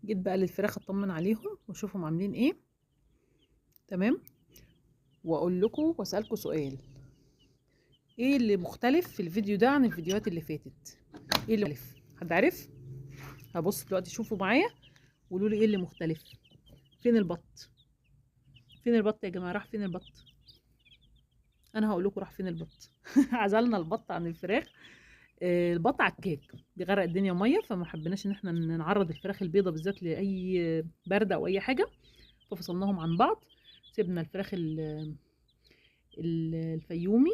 جيت بقى للفراخ اطمن عليهم واشوفهم عاملين ايه. تمام، واقول لكم واسالكم سؤال، ايه اللي مختلف في الفيديو ده عن الفيديوهات اللي فاتت؟ ايه اللي مختلف؟ حد عارف؟ هبص دلوقتي شوفوا معايا وقولوا لي ايه اللي مختلف. فين البط؟ فين البط يا جماعة؟ راح فين البط؟ انا هقول لكم راح فين البط. عزلنا البط عن الفراخ. البط عكاك بيغرق الدنيا مية، فما حبيناش ان احنا نعرض الفراخ البيضة بالذات لاي برده او اي حاجة، ففصلناهم عن بعض. سيبنا الفراخ الفيومي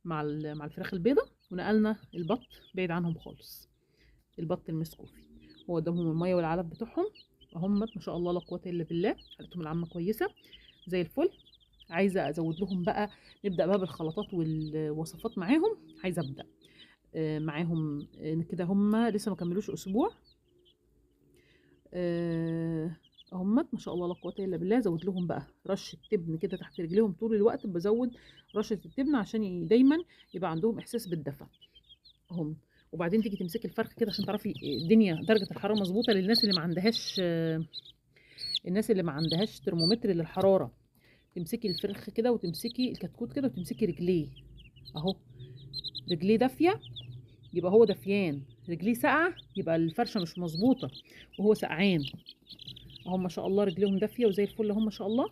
مع الفراخ البيضة، ونقلنا البط بعيد عنهم خالص. البط المسكوفي هو قدامهم المية والعلف بتوعهم اهم، ما شاء الله لا قوة الا بالله، حالتهم العامة كويسة زي الفل. عايزه ازود لهم بقى، نبدا بقى بالخلطات والوصفات معاهم. عايزه ابدا معاهم كده، هم لسه ما كملوش اسبوع. هم ما شاء الله لا قوة الا بالله. زود لهم بقى رشه تبن كده تحت رجليهم طول الوقت، بزود رشه التبن عشان دايما يبقى عندهم احساس بالدفى هم. وبعدين تيجي تمسكي الفرخ كده عشان تعرفي الدنيا درجه الحرارة مظبوطة. للناس اللي ما عندهاش، الناس اللي ما عندهاش ترمومتر للحرارة، تمسكي الفرخ كده وتمسكي الكتكوت كده وتمسكي رجليه اهو، رجليه دافيه يبقى هو دافيان، رجليه ساقعه يبقى الفرشة مش مظبوطة وهو سقعان. اهو ما شاء الله رجليهم دافيه وزي الفل اهو ما شاء الله.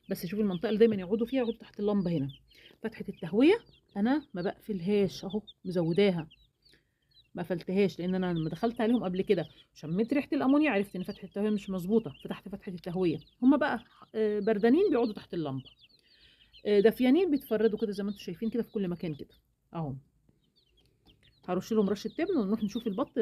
بس شوفوا المنطقة اللي دايما يقعدوا فيها، يقعدوا تحت اللمبة هنا. فتحه التهويه انا ما بقفلهاش اهو، مزوداها ما قفلتهاش، لان انا لما دخلت عليهم قبل كده شميت ريحه الامونيا عرفت ان فتحه التهويه مش مظبوطة، فتحت فتحه التهويه. هما بقى بردانين بيقعدوا تحت اللمبة، دافيانين بيتفردوا كده زي ما انتم شايفين كده في كل مكان كده اهو. هرش لهم رشه تبن ونروح نشوف البط.